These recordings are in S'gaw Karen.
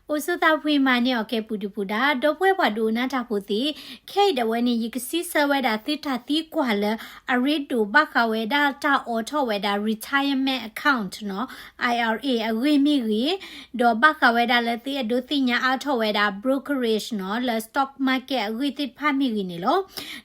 အိၣ်ဆူၣ်သးဖှံမၤန့ၢ်အီၤကဲပူၤဒုၣ်ပူၤဒါ ဒီပုၢ်ဝဲၢ်ပှၤဒိကနၣ်တၢ်ဖိသ့ၣ်, ခဲအံၤဒၣ်ဝဲန့ၣ် ယကစံးဆၢဝဲဒၣ်သုတၢ်သံကွၢ်လၢ အရ့ဒိၣ်ဘၣ်ဃးဝဲဒၣ်တၢ်အိးထီၣ်ဝဲဒၣ် retirement account နီၤ, I R A အဂ့ၢ်မ့ၢ်ဂ့ၤ, ဒီးဘၣ်ဃးဝဲဒၣ်လၢသုအဲၣ်ဒိးသ့ၣ်ညါအါထီၣ်ဝဲဒၣ် brokerage နီၤ, လၢ stock market အဂ့ၢ်သ့ၣ်တဖၣ်မ့ၢ်ဂ့ၤန့ၣ်လီၤ.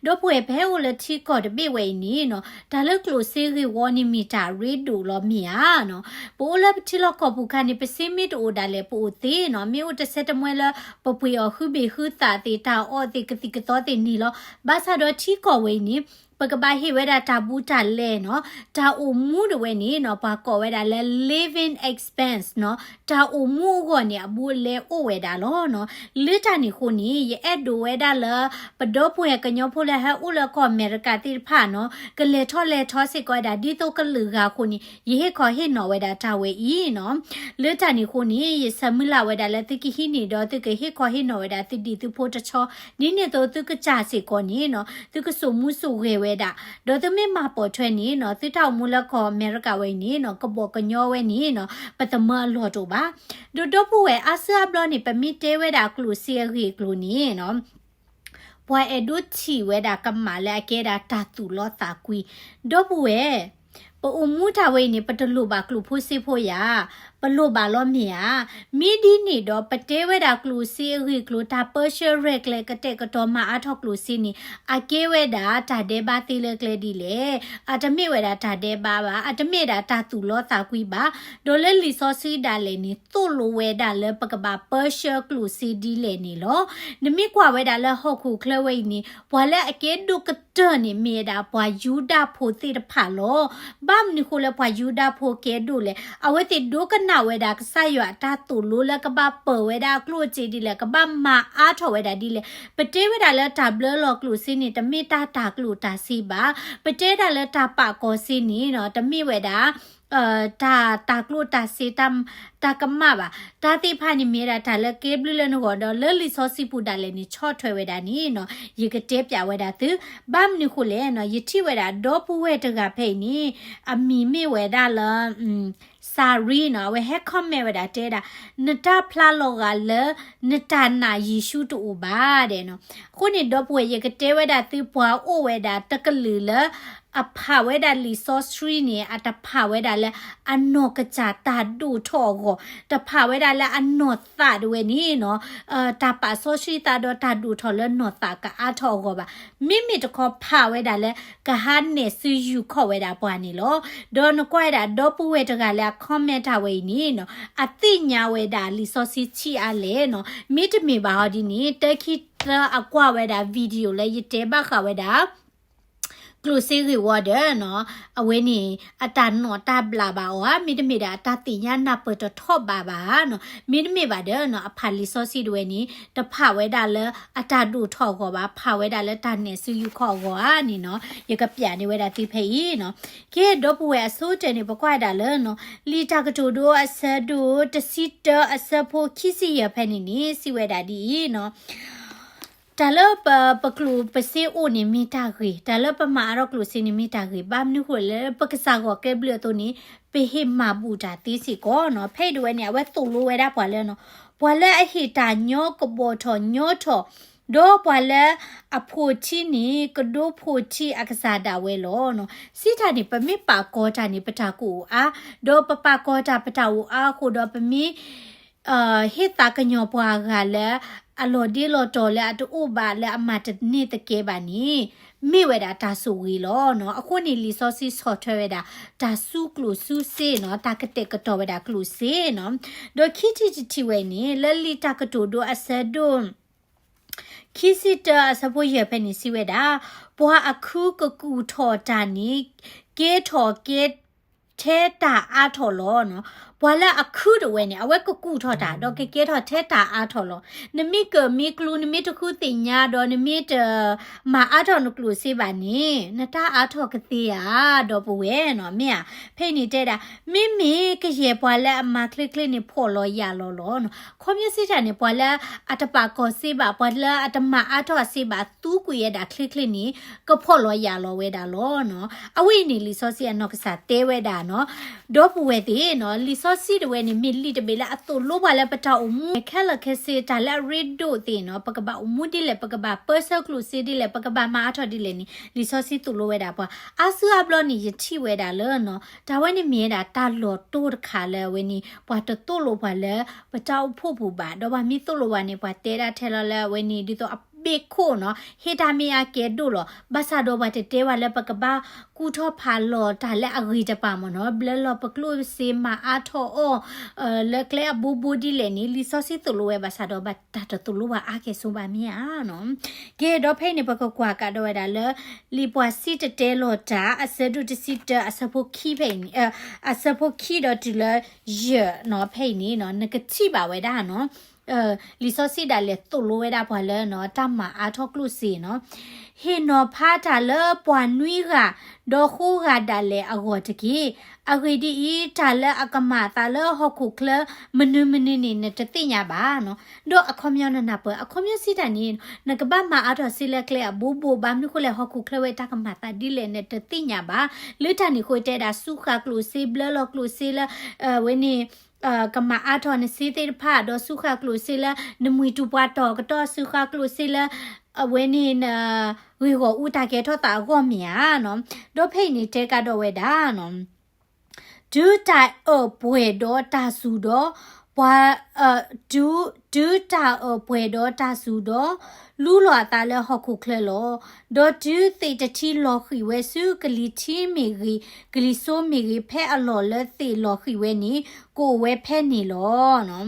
ဒီပုၢ်ဝဲၢ် ပဟဲအိၣ်လၢထံကီၢ်တဘ့ၣ်ဝဲအံၤန့ၣ်နီၤ, တၢ်လၢကျိၣ်စ့ဂ့ၢ်ဝီန့ၣ်မ့ၢ်တၢ်ရ့ဒိၣ်လီၤမ့ၢ်ဧါနီၤ. ပအိၣ်လၢပထံလီၢ်ကီၢ်ပူၤခါန့ၣ် ပစ့မ့ၢ်တအိၣ်ဒၣ်လဲာ် ပအိၣ်သ့နီၤ, မ့ၢ်အိၣ်တဆဲတမှဲလၢ ပပှ့ၤအီၤဃုဘ့ၣ်ဃုသးသ့ၣ် တၢ်အီၣ်သ့ၣ်ကသံၣ်ကသီသ့ၣ်န့ၣ်လီၤ. ဘၣ်ဆၣ်ဒီးထံကီၢ်ဝဲအံၤန့ၣ် ပကဘၣ်ဟ့ၣ်ဝဲဒၣ်တၢ်ဘူးတၢ်လဲနီၤ, တၢ်အိၣ်မူဒၣ်ဝဲန့ၣ်နီၤ, ပှၤကိးဝဲဒၣ်လၢ living expense နီၤ, တၢ်အိၣ်မူအဂီၢ်န့ၣ် အဘူးအလဲအိၣ်ဝဲဒၣ်လီၤနီၤ. လၢတၢ်န့ၣ်အဃိန့ၣ် ယအဲၣ်ဒိးဝဲဒၣ်လၢ ပဒီပုၢ်ဝဲၢ်ကညီဖိလၢဟဲအိၣ်လၢကီၢ်အမဲရကၤသ့ၣ်တဖၣ်နီၤ, ကလဲၤထီၣ်လဲၤထီစ့ၢ်ကီးဝဲဒၣ် ဒ်သိးကလုာ်ဂၤအဃိန့ၣ် ယဟ့ၣ်ခီဟ့ၣ်နီၤဝဲဒၣ်တၢ်ဝဲအံၤနီၤ. လၢတၢ်န့ၣ်အဃိန့ၣ် ယဆၢမုၢ်လၢ်ဝဲဒၣ်လၢသုကဟံးန့ၢ်ဒီးသုကဟ့ၣ်ခီဟ့ၣ်နီၤဝဲဒၣ်သုဒံၣ်သုဖိတဆီ, ဒ်န့ၣ်အသိးသုကစၢ်စ့ၢ်ကီးန့ၣ်နီၤ, သုကစိာ်မူစိာ်ဂဲၤဝဲဒၣ်, ဒီးသုမ့ၢ်မၤပိာ်ထွဲန့ၣ်နီၤ, သုတၢ်အိၣ်မူလၢကီၢ်အမဲရကၤဝဲအံၤန့ၣ်နီၤ, ကဘီကညီဝဲန့ၣ်နီၤ, ပသမၢအလီၢ်တအိၣ်ဘၣ်. ဒီးဒီပုၢ်ဝဲၢ် အါစုအါဘျီန့ၣ် ပမ့ၢ်တဲဝဲဒၣ်ကျိၣ်စ့အဂ့ၢ်အကျိၤန့ၣ်နီၤ ပှၤအဲၣ်ဒိးထံၣ်ဝဲဒၣ်ကမၣ်လၢအကဲဒၣ်တၢ်သူၣ်လီသးကွံ, ဒီပုၢ်ဝဲၢ်, ပအိၣ်မူတၢ်ဝဲအံၤန့ၣ် ပတလိၣ်ဘၣ်ကျိၣ်ဖိစ့ဖိယၤ, ပလိၣ်ဘၣ်လီၤမ့ၢ်ဧါ. မ့ၢ်ဒ်န့ၣ်ဒီး ပတဲဝဲဒၣ်ကျိၣ်စ့အဂ့ၢ်အကျိၤ တၢ်ပၢဆှၢရဲၣ်ကျဲၤကတဲာ်ကတီၤမၤအါထီၣ်ကျိၣ်စ့န့ၣ် အကဲဝဲဒၣ်တၢ်ဒဲးဘးသ့လၢကျဲဒ်လဲၣ်. အတမ့ၢ်ဝဲဒၣ်တၢ်ဒဲးဘးဘၣ်, အတမ့ၢ်ဒၣ်တၢ်သူၣ်လီသးကွံဘၣ်. ဒီးလၢလံာ်စီဆှံဒၣ်လဲာ်န့ၣ် သိၣ်လိဝဲဒၣ်လၢပကဘၣ်ပၢဆှၢကျိၣ်စ့ဒ်လဲၣ်န့ၣ်လီၤ. နမ့ၢ်ကွၢ်ဝဲဒၣ်လၢဟီၣ်ခိၣ်ချၢဝဲအံၤန့ၣ် ပှၤလၢအကဲဒိၣ်ကတၢၢ်န့ၣ် မ့ၢ်ဝဲဒၣ်ပှၤယူဒၤဖိသ့ၣ်တဖၣ်လီၤ. ဘၣ်မနုၤဃိလၢပှၤယူဒၤဖိကဲဒိၣ်လဲၣ်. အဝဲသ့ၣ်ဒိကနၣ်ဝဲဒၣ်ကစၢ်ယွၤအတၢ်သိၣ်လိလၢကဘၣ်ပၢၢ်ဝဲဒၣ်အကျိၣ်စ့ဒ်လဲၣ်, ကဘၣ်မၤအါထီၣ်ဝဲဒၣ်ဒ်လဲၣ်. ပတဲဝဲဒၣ်လၢတၢ်ဘျၢလီၤကျိၣ်စ့န့ၣ် တမ့ၢ်တၢ်တၢ်ကျိၣ်တၢ်စ့ဘၣ်. ပတဲဒၣ်လၢတၢ်ပာ်ကီၤစ့န့ၣ်နီၤ, တမ့ၢ်ဝဲဒၣ် တၢ်တၢ်ကျိၣ်တၢ်စ့ တၢ်ကမၣ်ဘၣ်. တၢ်သ့ၣ်တဖၣ်န့ၣ်မ့ၢ်ဝဲဒၣ်တၢ်လၢကဲဘျုးလၢနဂီၢ်ဒီး လၢလံာ်စီဆှံပူၤဒၣ်လဲာ်န့ၣ် ဆီၣ်ထွဲဝဲဒၣ်န့ၣ်နီၤ, ယကတဲပျးဝဲဒၣ်သု. ဘၣ်မနုၤဃိလဲၣ်နီၤ, ယထံၣ်ဝဲဒၣ်ဒီပုၢ်ဝဲၢ်တဂၤဖဲအံၤန့ၣ် အမံၤမ့ၢ်ဝဲဒၣ်လၢ စၤရံနီၤ, အဝဲဟဲ comment ဝဲဒၣ်တဲဒၣ်, နတၢ်ဖျါလီၤဂာ်လၢ နတၢ်နာ်ယ့ၣ်ၡူးတအိၣ်ဘၣ်ဒဲးနီၤ. အဃိန့ၣ် ဒီပုၢ်ဝဲၢ် ယကတဲဝဲဒၣ်သု ပှၤအိၣ်ဝဲဒၣ်တကလုာ်လၢ အဖးဝဲဒၣ်လံာ်စီဆှံန့ၣ် အတဖးဝဲဒၣ်လၢအနီၢ်ကစၢ်တၢ်ဒိၣ်ထီၣ်အဂီၢ်, တဖးဝဲဒၣ်လၢအနီၢ်သးဒၣ်ဝဲန့ၣ်နီၤ, တၢ်ပာ်စီဆှံသးဒီးတၢ်ဒိၣ်ထီၣ်လၢနီၢ်သးကအါထီၣ်အဂီၢ်ဘၣ်. မ့မ့ၢ်တခီဖးဝဲဒၣ်လၢ ကဟါနဲၣ်စုယူၢ်ခီၣ်ဝဲဒၣ်ပှၤန့ၣ်လီၤ. ဒီးနကွၢ်ဝဲဒၣ်ဒီပုၢ်ဝဲၢ်တဂၤလၢအ comment တၢ်ဝဲအံၤန့ၣ်နီၤ, အသ့ၣ်ညါဝဲဒၣ်လံာ်စီဆှံဆံးအါလဲၣ်နီၤ. မ့တမ့ၢ်ဘၣ်ဟီဒ်န့ၣ် တခံသၢအကွၢ်ဝဲဒၣ် video လၢယတဲဘၣ်ဃးဝဲဒၣ် ကျိၣ်စ့ဂ့ၢ်ဝီဒီးနီၤ, အဝဲန့ၣ် အတၢ်နီၣ်တၢ်ဘျးဘၣ်အီၤဧါ, မ့တမ့ၢ်ဒီးအတၢ်သ့ၣ်ညါနၢ်ပၢၢ်တထီၣ်ဘးဘၣ်ဧါနီၤ. မ့တမ့ၢ်ဘၣ်ဒီးနီၤ, အဖးလံာ်စီဆှံဒၣ်ဝဲန့ၣ် တဖးဝဲဒၣ်လၢအတၢ်ဒိၣ်ထီၣ်အဂီၢ်ဘၣ်, ဖးဝဲဒၣ်လၢတၢ်နဲၣ်စုယူၢ်ခီၣ်အဂီၢ်ဧါန့ၣ်နီၤ, ယကပျးန့ၢ်ဝဲဒၣ်သုဖဲအံၤနီၤ. ကဲ ဒီပုၢ်ဝဲၢ် အဆိကတၢၢ်န့ၣ် ပကွၢ်ဝဲဒၣ်လၢနီၤ, လံာ်တၢ်ကတိၤဒိအဆၢဒိၣ်တဆံတၢ အဆၢဖိခံဆံယဲၢ်ဖဲန့ၣ်န့ၣ် စံးဝဲဒၣ်ဒ်အံၤနီၤ. တၢ်လၢပ ပကျိၣ်ပစ့အိၣ်န့ၣ်မ့ၢ်တၢ်ဂ့ၤ, တၢ်လၢပမၤအါထီၣ်ကျိၣ်စ့န့ၣ်မ့ၢ်တၢ်ဂ့ၤ, ဘၣ်မနုၤဃိလဲၣ်လၢပကစၢ်ဂီၢ်ကဲဘျုးအသိးန့ၣ် ပဟ့ၣ်မၤဘူၣ်တၢ်သ့စ့ၢ်ကီးနီၤ. ဖဲအံၤဒၣ်ဝဲန့ၣ် အဝဲသိၣ်လိဝဲဒၣ်ပှၤလၢနီၤ, ပှၤလၢအဟ့ၣ်တၢ်ညီကဘီၣ်ထီၣ်ညီထီၣ်, ဒီးပှၤလၢအဖိၣ်ထံန့ၣ် ကဒိးဖိၣ်ထံအကစၢ်ဒၣ်ဝဲလီၤနီၤ. စံးတၢ်န့ၣ် ပမ့ၢ်ပာ်ကီၤတၢ်န့ၣ် ပတၢ်ကအိၣ်အါ, ဒီးပပာ်ကီၤတၢ်ပတၢ်အိၣ်အါအဃိဒီးပမ့ၢ် ဟ့ၣ်သးကညီၤပှၤဂၤလၢ အလီၤဒ့လီၤတီၤလၢအတအိၣ်ဘၣ်လၢအမၤတန့ၢ်သကဲဘၣ်န့ၣ် မ့ၢ်ဝဲဒၣ်တၢ်ဆိၣ်ဂ့ၤလီၤနီၤ. အဃိန့ၣ် လံာ်စီဆှံဆီၣ်ထွဲဝဲဒၣ် တၢ်စုကျိၣ်စုစ့နီၤ, တၢ်ကတဲာ်ကတီၤဝဲဒၣ်ကျိၣ်စ့နီၤ. ဒီးခံထံၣ်တထံၣ်ဝဲန့ၣ် လၢလံာ်တၢ်ကတိၤဒိအဆၢဒိၣ် ခံဆံတၢအဆၢဖိယဲၢ်ဖဲန့ၣ်စံးဝဲဒၣ်, ပှၤအခုကကူၣ်ထီၣ်တၢ်န့ၣ် ကဲထီၣ်ကဲ ထဲတၢ်အါထီၣ်လီၤနီၤ. ပှၤလၢအခုတဝဲန့ၣ် အဝဲကကူၣ်ထီၣ်တၢ် ဒီးကကဲထီၣ်ထဲတၢ်အါထီၣ်လီၤ. နမ့ၢ်ကၢၣ်မ့ၢ်ကျူ နမ့ၢ်တဃုသ့ၣ်ညါဒီး နမ့ၢ်တမၤအါထီၣ်နကျိၣ်စ့ဘၣ်န့ၣ် နတၢ်အါထီၣ်ကသ့ဧါ, ဒီပုၢ်ဝဲၢ်နီၤ, မ့ၢ်ဧါ. ဖဲအံၤန့ၣ်တဲဒၣ် မ့မ့ၢ်ကယဲၢ်ပှၤလၢအမၤချ့ချ့န့ၣ် ဖှီၣ်လီၤယာ်လီၤလီၤနီၤ. ခီပညီစံးတၢ်န့ၣ် ပှၤလၢအတပာ်ကီၤစ့ဘၣ်, ပှၤလၢအတမၤအါထီၣ်စ့ဘၣ် သူကွံာ်ဝဲဒၣ်ချ့ချ့န့ၣ် ကဖှီၣ်လီၤယာ်လီၤဝဲဒၣ်လီၤနီၤ. အဝဲအံၤန့ၣ် လံာ်စီဆှံအနီၢ်ကစၢ်တဲဝဲဒၣ်နီၤ, ဒီပုၢ်ဝဲၢ်သ့ၣ်နီၤ, လံာ်စီ လံာ်စီဆှံတဝဲန့ၣ် မ့ၢ်လံာ်တဘ့ၣ်လၢအသိၣ်လိပှၤလၢပတၢ်အိၣ်မူ ခဲလၢာ်ခဲဆ့ တၢ်လၢအရ့ဒိၣ်သ့ၣ်နီၤ, ပကဘၣ်အိၣ်မူဒ်လဲၣ်, ပကဘၣ်ပၢဆှၢကျိၣ်စ့ဒ်လဲၣ်, ပကဘၣ်မၤအါထီၣ်ဒ်လဲၣ်န့ၣ် လံာ်စီဆှံသိၣ်လိဝဲဒၣ်ပှၤ. အါစုအါဘျီန့ၣ် ယထံၣ်ဝဲဒၣ်လၢနီၤ, တၢ်ဝဲန့ၣ်မ့ၢ်ဝဲဒၣ်တၢ်လီၢ်တိၢ်တခါလၢအဝဲန့ၣ် ပှၤတသိၣ်လိပှၤလၢပတၢ်အိၣ်ဖှိၣ်ပူၤဘၣ်, ဒီးပှၤမ့ၢ်သိၣ်လိပှၤန့ၣ် ပှၤတဲဒၣ်ထဲလီၤလၢအဝဲန့ၣ် ဒ်သိးအဘ့ၣ်ခိၣ်နီၤ, ဟ့ၣ်တၢ်မ့ၢ်အါကဲဒိၣ်လီၤ. ဘၣ်ဆၣ်ဒီးပှၤတတဲဝဲလၢပကဘၣ်ကူၣ်ထီၣ်ဖးလီၤတၢ်လၢအဂ့ၤတပၤမ့ၢ်နီၤ, ဘျၢလီၤပကျိၣ်စ့ မၤအါထီၣ်အီၤ လၢကျဲအဘိဘိဒ်လဲၣ်န့ၣ် လံာ်စီဆှံသိၣ်လိဝဲ, ဘၣ်ဆၣ်ဒီးဘၣ်တၢ်တသိၣ်လိပှၤအါကဲဆိဘၣ်မ့ၢ်ဧါနီၤ. ကဲ ဒီးဖဲအံၤန့ၣ် ပကကွၢ်ကးဒီးဝဲဒၣ်လၢ လံာ်ပှၤစံၣ်တဲၤတဲလီၤတၢ် အဆၢဒိၣ်တဆံတၢ အဆၢဖိခံဖဲအံၤန့ၣ်, အဆၢဖိခံဒီးတုၤလၢယဲၢ်နီၤ, ဖဲအံၤန့ၣ်နီၤ နကထံၣ်ဘၣ်ဝဲဒၣ်နီၤ, လံာ်စီဆှံဒၣ်လဲာ်သိၣ်လိဝဲဒၣ်ပှၤလၢနီၤ တၢ်မၤအါထီၣ်ကျိၣ်စ့နီၤ, ဟ့ၣ်နီၤဖးတၢ်လၢပှၤနွံဂၤ ဒီးဃိးဂၤဒၣ်လဲာ်အဂီၢ်တက့ၢ်. အဂ့ၢ်ဒ်အံၤ, တၢ်လၢအကမၤအသးလၢဟီၣ်ခိၣ်ချၢ မနုၤမနုၤန့ၣ် နတသ့ၣ်ညါဘၣ်နီၤ. ဒီးအခီပညီနနၢ်ပၢၢ် အခီပညီစံးတၢ်န့ၣ် နကဘၣ်မၤအါထီၣ်စ့လၢကျဲအဘိဘိ ဘၣ်မနုၤဃိလဲၣ် ဟီၣ်ခိၣ်ချၢဝဲတၢ်ကမၤသးဒ်လဲၣ် နတသ့ၣ်ညါဘၣ်. လၢတၢ်န့ၣ်အဃိတဲဒၣ် စူဃာ်ကျိၣ်စ့ ဘျၢလီၤကျိၣ်စ့လၢ ဝဲန့ၣ် ကမၤအါထီၣ်နစ့သ့ၣ်တဖၣ် ဒီးစူဃာ်ကျိၣ်စ့လၢ နမှံၤတူာ်ပှၤတီၤကတီၢ် စူဃာ်ကျိၣ်စ့လၢ အဝဲန့ၣ် နဂ့ၢ်ဂီၢ်အူတၢ်ကဲထီၣ်သးအဂီၢ်မ့ၢ်ဧါနီၤ. ဒီးဖဲအံၤန့ၣ်တဲကးဒီးဝဲဒၣ် တုၤတၢ်အၢၣ်ပှဲၤဒီးတၢ်စူၤဒီး, ပှၤ, တုၤ, တုၤတၢ်အၢၣ်ပှဲၤဒီးတၢ်စူၤဒီး, လူလီၤအသးလၢဟီၣ်ခိၣ်ချၢလီၤ. ဒီးတုၤသ့ၣ်တထံလီၤဃံၤဝဲဆူကလံၤထံးမ့ၢ်ဂ့ၤ, ကလံၤစိမ့ၢ်ဂ့ၤ, ဖဲအလီၢ်လၢသ့ၣ်လီၤဃံၤဝဲန့ၣ် ကအိၣ်ဝဲဖဲန့ၣ်လီၤ.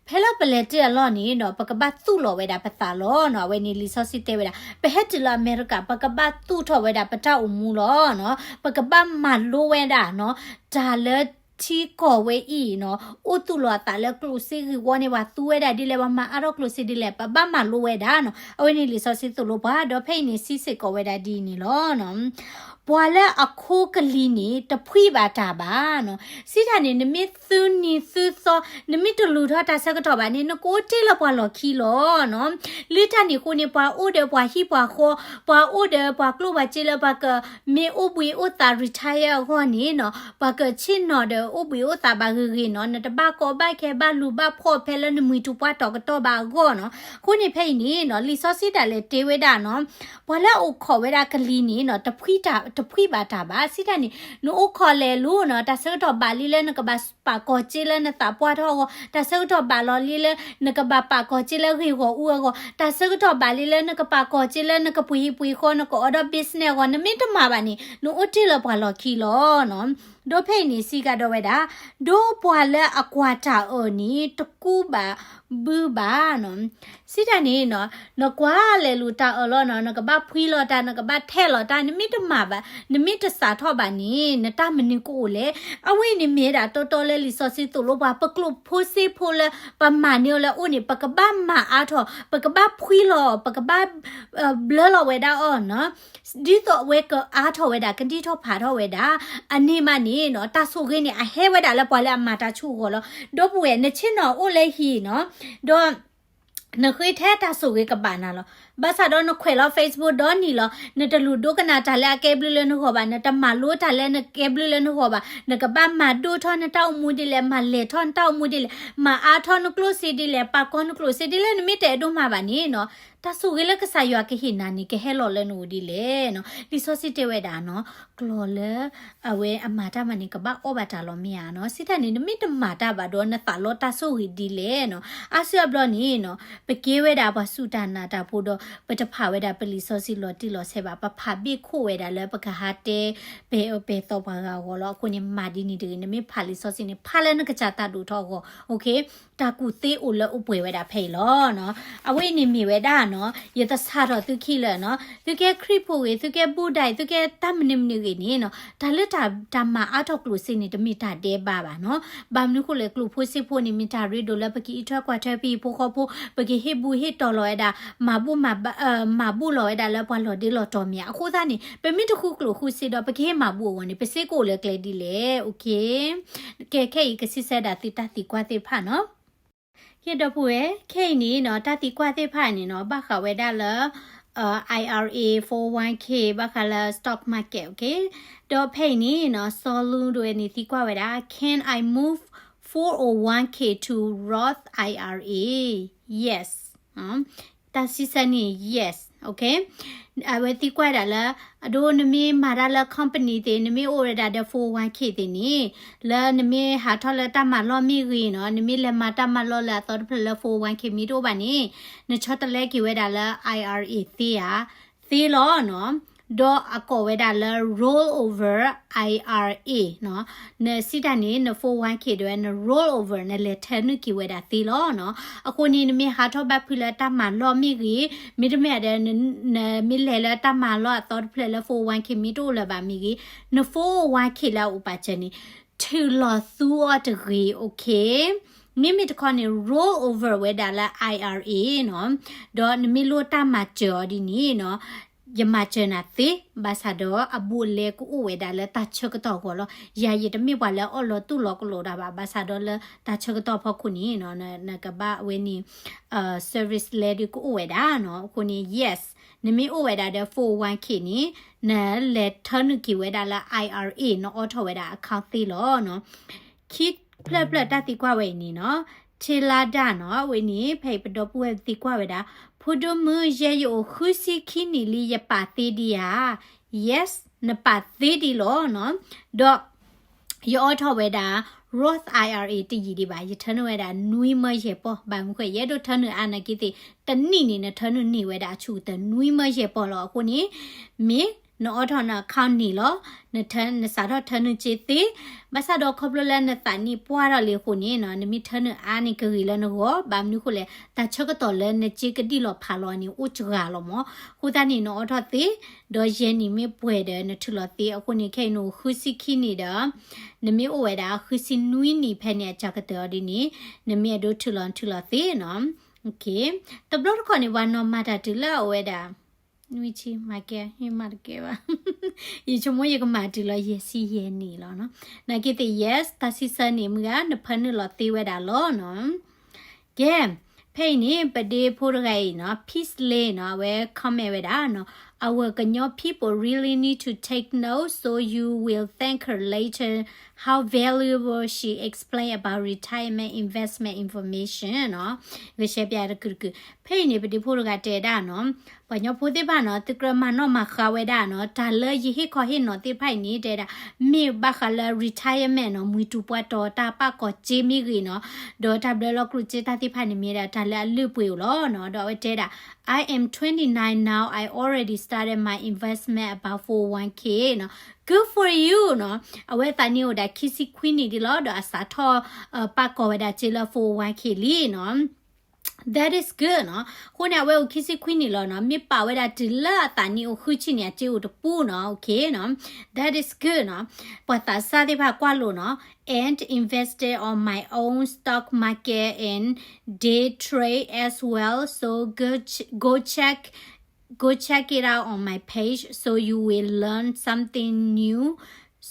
ဖဲလၢပလဲၤတ့ၢ်အလီၢ်န့ၣ်ဒီး ပကဘၣ်သူၣ်လီၤဝဲဒၣ်ပသးလီၤနီၤ. အဝဲန့ၣ်လံာ်စီဆှံတဲဝဲဒၣ် ပဟဲတုၤလၢအမဲရကၤ ပကဘၣ်သူၣ်ထီၣ်ဝဲဒၣ်ပတၢ်အိၣ်မူလီၤနီၤ. ပကဘၣ်မၤလိဝဲဒၣ်နီၤ တၢ်လၢထံကီၢ်ဝဲအံၤနီၤ အိၣ်သူၣ်လီၤအသးလၢကျိၣ်စ့ဂ့ၢ်ဝီန့ၣ် ပှၤသူဝဲဒၣ်ဒ်လဲၣ် ပှၤမၤအါထီၣ်ကျိၣ်စ့ဒ်လဲၣ် ပဘၣ်မၤလိဝဲဒၣ်နီၤ. အဝဲန့ၣ်လံာ်စီဆှံသိၣ်လိပှၤ ဒီးဖဲအံၤန့ၣ် စံးစ့ၢ်ကီးဝဲဒၣ်ဒ်အံၤန့ၣ်လီၤ. ပှၤလၢအခိးကလံၤန့ၣ် တဖှံဘၣ်တၢ်ဘၣ်နီၤ. စံးတၢ်န့ၣ် နမ့ၢ်သုနံၤသုသီ နမ့ၢ်တလူၤထီၣ်တၢ်ဆၢကတီၢ်ဘၣ်န့ၣ် နကအိၣ်တ့ၢ်လၢပှၤလီၢ်ခံလီၤနီၤ. လၢတၢ်န့ၣ်အဃိန့ၣ် ပှၤအိၣ်ဒီးပှၤဟံၣ်ပှၤဃီ ပှၤအိၣ်ဒီးပှၤကျိၣ်ပှၤစ့လၢပှၤကမ့ၢ်အိၣ်ဘှံးအိၣ်သး retire အဂီၢ်န့ၣ်နီၤ ပှၤကဆ့ၣ်နီၤဒီးအိၣ်ဘှံးအိၣ်သးဘၣ်ဂ့ၤဂ့ၤနီၤ. နတဘၣ်ကီဘၣ်ခဲဘၣ်လူၤဘၣ်ဖှီၣ်ဖဲလၢနမှံၤတူာ်ပှၢ်တီၤကတီၢ်ဘၣ်အဂီၢ်နီၤ. အဃိန့ၣ်ဖဲအံၤန့ၣ်နီၤ လံာ်စီဆှံဒၣ်လဲာ်တဲဝဲဒၣ်နီၤ ပှၤလၢအအိၣ်ခိးဝဲဒၣ်ကလံၤန့ၣ်နီၤ တဖှံတၢ်, တဖှံဘၣ်တၢ်ဘၣ်. စံးတၢ်န့ၣ် နအိၣ်ခိးလဲၤလူၤနီၤ တၢ်ဆၢကတီၢ်ဘၣ်လံလၢနကဘၣ်ပာ်ကီၤစ့လၢနသးပှၢ်ထီၣ်အဂီၢ်, တၢ်ဆၢကတီၢ်ဘၣ်လီၤလံလၢ နကဘၣ်ပာ်ကီၤစ့လၢဂ့ၢ်ဂီၢ်အူအဂီၢ်, တၢ်ဆၢကတီၢ်ဘၣ်လံလၢနကပာ်ကီၤစ့လၢနကပှ့ၤဟံၣ်ပှ့ၤဃီ နကအိးထီၣ် business အဂီၢ်, နမ့ၢ်တမၤဘၣ်န့ၣ် နအိၣ်တ့ၢ်လၢပှၤလီၢ်ခံလီၤနီၤ. ဒီးဖဲအံၤန့ၣ် စံးကဒီးဝဲဒၣ် ဒီးပှၤလၢအကွၢ်တၢ်အၢၣ်န့ၣ် တကူးဘၣ်ဘုဘၣ်နီၤ. စံးတၢ်န့ၣ်နီၤ နကွၢ်လဲၤလူၤတၢ်အၢၣ်လီၤနီၤ နကဘၣ်ဖှံလီၤတၢ် နကဘၣ်ထဲးလီၤတၢ် နမ့ၢ်တမၤဘၣ် နမ့ၢ်တစးထီၣ်ဘၣ်န့ၣ် နတၢ်မနုၤကအိၣ်လဲၣ်. အဝဲအံၤန့ၣ်မ့ၢ်ဒၣ်တီတီလၢလံာ်စီဆှံသိၣ်လိပှၤ ပကျိၣ်ဖိစ့ဖိလၢ ပမၤန့ၢ်အီၤလၢအအိၣ်န့ၣ် ပကဘၣ်မၤအါထီၣ် ပကဘၣ်ဖှံလီၤ ပကဘၣ် ဘျၢလီၤဝဲဒၣ်အီၤနီၤ ဒ်သိးအဝဲကအါထီၣ်ဝဲဒၣ် ကဒံၣ်ထီၣ်ဖးထီၣ်ဝဲဒၣ်. အန့ၣ်မးန့ၣ်နီၤ တၢ်ဆိၣ်ဂ့ၤန့ၣ် အဟဲဝဲဒၣ်လၢပှၤလၢအမၤတၢ်ဆူၣ်အဂီၢ်လီၤ. ဒီပုၢ်ဝဲၢ် နဆ့ၣ်နီၤအိၣ်လၢဟံၣ်နီၤ ဒီး နဃ့ထဲတၢ်ဆိၣ်ဂ့ၤကဘၣ်နၤလီၤ. ဘၣ်ဆၣ်ဒီးနခွဲးလီၤ Facebook ဒီနံၤလီၤ နတလူၤဒိကနၣ်တၢ်လၢအကဲဘျုးလၢနဂီၢ်ဘၣ် နတမၤလိတၢ်လၢနကဲဘျုးလၢနဂီၢ်ဘၣ် နကဘၣ်မၤဒိၣ်ထီၣ်နတၢ်အိၣ်မူဒ်လဲၣ် မၤလဲၢ်ထီၣ်နတၢ်အိၣ်မူဒ်လဲၣ် မၤအါထီၣ်နကျိၣ်စ့ဒ်လဲၣ် ပာ်ကီၤနကျိၣ်စ့ဒ်လဲၣ် နမ့ၢ်တအဲၣ်ဒိးမၤဘၣ်န့ၣ်နီၤ တၢ်ဆိၣ်ဂ့ၤလၢကစၢ်ယွၤကဟ့ၣ်နၤန့ၣ် ကဟဲလီၤလၢနအိၣ်ဒ်လဲၣ်နီၤ. လံာ်စီဆှံတဲဝဲဒၣ်နီၤ ကျီၢ်လၢ အဝဲအမၤတၢ်မၤန့ၣ် ကဘၣ်အီၣ်ဘၣ်တၢ်လီၤမ့ၢ်ဧါနီၤ. စံးတၢ်န့ၣ် နမ့ၢ်တမၤတၢ်ဘၣ်ဒီး နသးလီတၢ်ဆိၣ်ဂ့ၤဒ်လဲၣ်နီၤ. အါစုအါဘျီန့ၣ်နီၤ ပကဲဝဲဒၣ်ပှၤစူၢ်တၢ်နာ်တၢ်ဖိဒီး ပတဖးဝဲဒၣ်ပလံာ်စီဆှံလီၤတံၢ်လီၤဆဲးဘၣ် ပဖးဘ့ၣ်ခိၣ်ဝဲဒၣ်လၢပကဟးတဲ ပဲၤအၢပဲၤသီပှၤဂၤအဂီၢ်လီၤ. အဃိန့ၣ် မၤဒ်န့ၣ်တဂ့ၤ နမ့ၢ်ဖးလံာ်စီဆှံန့ၣ် ဖးလၢနကစၢ်တၢ်ဒိၣ်ထီၣ်အဂီၢ် တၢ်ကူၣ်သ့အိၣ်လၢအိၣ်ပှဲၤဝဲဒၣ်ဖဲအံၤလီၤနီၤ. အဝဲအံၤန့ၣ်မ့ၢ်ဝဲဒၣ်နီၤ ယသဆၣ်ထီၣ်သုခံလၢာ်နီၤ သုကဲခရံာ်ဖိဂ့ၤ သုကဲဘူၣ်ဒၣ်အံၤ သုကဲတၢ်မနုၤမနုၤဂ့ၤန့ၣ်နီၤ တၢ်လၢတၢ်မၤအါထီၣ်ကျိၣ်စ့န့ၣ် တမ့ၢ်တၢ်ဒဲးဘးဘၣ်နီၤ. ဘၣ်မနုၤအဃိလဲၣ် ကျိၣ်ဖိစ့ဖိန့ၣ် မ့ၢ်တၢ်ရ့ဒိၣ်လၢပကအံးထွဲကွၢ်ထွဲပဟံၣ်ဖိဃီဖိ ပကဟ့ၣ်ဘူၣ်ဟ့ၣ်တီၤလီၤဝဲဒၣ် မၤဘူၣ်မၤ မၤဘူၣ်လီၤဝဲဒၣ်လၢပှၤလီၤဒ့လီၤတီၤမ့ၢ်ဧါ. အဃိသတးန့ၣ် ပမ့ၢ်တဃုကျိၣ်ဃုစ့ဒီး ပကဟ့ၣ်မၤဘူၣ်အဂီၢ်န့ၣ် ပစ့ကအိၣ်လၢကျဲဒ်လဲၣ်. ကဲ ခဲအံၤကစံးဆၢဒၣ်သုတၢ်သံကွၢ်သ့ၣ်တဖၣ်နီၤ. ကဲ ဒီပုၢ်ဝဲၢ် ခဲအံၤန့ၣ်နီၤ တၢ်သံကွၢ်သ့ၣ်တဖၣ်န့ၣ်နီၤ ဘၣ်ဃးဝဲဒၣ်လၢ IRA four oh one k ဘၣ်ဃးလၢ stock market, okay. ဒီးဖဲအံၤန့ၣ်နီၤ စီၤလူဒိၣ်ဝဲန့ၣ်သံကွၢ်ဝဲဒၣ် Can I move four oh one k to Roth I R A. Yes. တၢ်စံးဆၢန့ၣ် yes. Okay. အဝဲသံကွၢ်ဝဲဒၣ်လၢ အဒိနမ့ၢ်မၤတၢ်လၢ company သ့ၣ် နမ့ၢ်အိၣ်ဝဲဒၣ်ဒီး four oh one k သ့ၣ်န့ၣ် လၢနမ့ၢ်ဟးထီၣ်လၢတၢ်မၤလီၢ်မ့ၢ်ဂ့ၤနီၤ နမ့ၢ်လဲၤမၤတၢ်မၤလီၢ်လၢအသီတဖျၢၣ်လၢ four oh one k မ့ၢ်တအိၣ်ဘၣ်န့ၣ် နဆီတလဲက့ၤဝဲဒၣ်လၢ I R A သ့ဧါ, သ့လီၤနီၤ. ဒီးအကိးဝဲဒၣ်လၢ roll over I R A နီၤ. နစံးတၢ်န့ၣ် န four oh one k ဒၣ်ဝဲ န roll over နလဲၤထၢနုာ်က့ၤဝဲဒၣ်သ့လီၤနီၤ. အဃိန့ၣ် နမ့ၢ်ဟးထီၣ်ဘၣ်ဖုးလၢတၢ်မၤလီၢ်မ့ၢ်ဂ့ၤ, မ့တမ့ၢ်ဒီး နမ့ၢ်လဲၤလၢတၢ်မၤလီၢ်အသီတဖျၢၣ်လၢ four oh one k မ့ၢ်တအိၣ်လၢၤဘၣ်မ့ၢ်ဂ့ၤ, န four oh one k လၢအအိၣ်ပာ်စၢၤန့ၣ် ထုးလီၤသူအီၤတဂ့ၤ, okay. မ့မ့ၢ်တခီန့ၣ် roll over ဝဲဒၣ်လၢ I R A နီၤ. ဒီးနမ့ၢ်လိၣ်တၢ်မၤစၢၤအီၤဒ်န့ၣ်နီၤ ယမၤစၢၤနၤသ့, ဘၣ်ဆၣ်ဒီးအဘူးအလဲကအိၣ်ဝဲဒၣ်လၢတၢ်ဆၢကတီၢ်အဂီၢ်လီၤ. ယၤယတမ့ၢ်ပှၤလၢအအၢၣ်လီၤတူၢ်လိာ်ကလိာ်တၢ်ဘၣ်, ဘၣ်ဆၣ်ဒီးလၢတၢ်ဆၢကတီၢ်ဖီခိၣ်န့ၣ်နီၤ နကဘၣ်အဝဲန့ၣ် service လဲဒုးကအိၣ်ဝဲဒၣ်နီၤ. အဃိန့ၣ် yes နမ့ၢ်အိၣ်ဝဲဒၣ်ဒီး four oh one k န့ၣ် နလဲၤထၢနုာ်က့ၤဝဲဒၣ်လၢ I R A နအိးထီၣ်ဝဲဒၣ် account သ့လီၤနီၤ. ခံဖျၢၣ်ဖျၢၣ်တၢ်သံကွၢ်ဝဲအံၤန့ၣ်နီၤ, ထ့လါဒၣ်နီၤ အဝဲန့ၣ် ဖဲအံၤပဒီပုၢ်ဝဲၢ်သံကွၢ်ဝဲဒၣ်, ဖိဒိၣ်မုၣ် ယဲယအိၣ်ဃုဆံခံနံၣ်လံ ယပာ်သ့ဒံးဧါ. Yes နပာ်သ့ဒံးလီၤနီၤ. ဒီး ယအိးထီၣ်ဝဲဒၣ် Roth I R A တယံာ်ဒံးဘၣ်, ယထၢနုာ်ဝဲဒၣ်နွံမၢယဲၢ်ပီၢ်, ဘၣ်မနုၤဃိ ယအဲၣ်ဒိးထၢနုာ်အါနာ်က့သ့ၣ် တနံၣ်န့ၣ် နထၢနုာ်န့ၢ်ဝဲဒၣ်အဆူၣ်ကတၢၢ်နွံမၢယဲၢ်ပီၢ်လီၤ. အဃိန့ၣ် မ့ၢ်နအိးထီၣ်န account န့ၣ်လီၤ, နထၢ နစးထီၣ်ထၢနုာ်စ့သ့, ဘၣ်ဆၣ်ဒီးခီဖျိလၢနသးနံၣ်ပှၢ်ထီၣ်လံအဃိန့ၣ်နီၤ နမ့ၢ်ထၢနုာ်အါန့ၣ်ကဂ့ၤလၢနဂီၢ်, ဘၣ်မနုၤဃိလဲၣ် တၢ်ဆၢကတီၢ်လၢနစ့ကဒံၣ်လီၤဖးလီၤန့ၣ် အိၣ်စှၤလီၤမး, အဃိသတးန့ၣ် နအိးထီၣ်သ့, ဒီးယဲၢ်နံၣ်မ့ၢ်ပှဲၤဒီးနထုးလီၤသ့, အဃိန့ၣ် ခဲအံၤနအိၣ်ဃုဆံခံနံၣ်ဒီး နမ့ၢ်အိၣ်ဝဲဒၣ်ဃုဆံနွံနံၣ်ဖဲန့ၣ်အစှၤကတၢၢ်အီၤဒ်န့ၣ် နမ့ၢ်အဲၣ်ဒိးထုးလီၤနထုးလီၤသ့နီၤ. တဘျီတခီၣ်န့ၣ် ပှၤနီၢ်မၤတၢ်တုၤလၢအဝဲဒၣ် နွံဆံမၤကဲ ယမၤတကဲဘၣ်, ယဆိကမိၣ်ယကမၤတုၤလီၤယဲၢ်ဆံယဲၢ်နံၣ်လီၤနီၤ. နာ်က့သ့ၣ် yes တၢ်စံးဆၢန့ၣ် မုၢ်ဂၤ နဖၢနုာ်လီၤသ့ဝဲဒၣ်လီၤနီၤ. ကဲ, ဖဲအံၤန့ၣ် ပဒ့ဖိတဂၤအံၤနီၤ Peace Lay နီၤ အဝဲ comment ဝဲဒၣ်နီၤ, our ကညီ people really need to take note, so you will thank her later, how valuable she explain about retirement investment information နီၤ, ဂဲၤဆဲးပၠးတကုာ်တကုာ်. ဖဲအံၤန့ၣ် ပဒ့ဖိတဂၤတဲဒၣ်နီၤ, ပှၤကညီဖိသ့ၣ်တဖၣ်နီၤ သုကြၢးမၤနီၣ်မၤဃါဝဲဒၣ်နီၤ, တၢ်လၢယဟ့ၣ်ခီဟ့ၣ်နီၤသ့ၣ်တဖၣ်အံၤန့ၣ် တဲဒၣ် မ့ၢ်ဘၣ်ဃးလၢ retirement နီၤ, မှံတူၤပှၢ်တီၤ တၢ်ပာ်ကီၤစ့မ့ၢ်ဂ့ၤနီၤ, ဒီးတၢ်ဘျၢလီၤကျိၣ်စ့တၢ်သ့ၣ်တဖၣ်န့ၣ်မ့ၢ်ဒၣ် တၢ်လၢအလုၢ်အပှ့ၤအိၣ်လီၤနီၤ. ဒီးအဝဲတဲဒၣ် I am twenty-nine now, I already started my investment about four oh one k နီၤ, good for you နီၤ. အဝဲသးနံၣ်အိၣ်ဒၣ်ခံဆံခွံနံၣ်ဒံးလီၤ, ဒီးအစးထီၣ် ပာ်ကီၤဝဲဒၣ်စ့လၢ four oh one k လံနီၤ. That is good နီၤ. အဃိန့ၣ် အဝဲအိၣ်ခံဆံခွံနံၣ်လီၤနီၤ, မ့ၢ်ပာ်ဝဲဒၣ်တုၤလၢအသးနံၣ်အိၣ်ဃုဆံန့ၣ် အစ့အိၣ်တပူၤနီၤ, okay နီၤ. That is good နီၤ. ပှၤသးစၢ်သ့ၣ်တဖၣ်ကွၢ်လိာ်နီၤ, and invested on my own stock market and day trade as well, so go ch- go check go check it out on my page, so you will learn something new.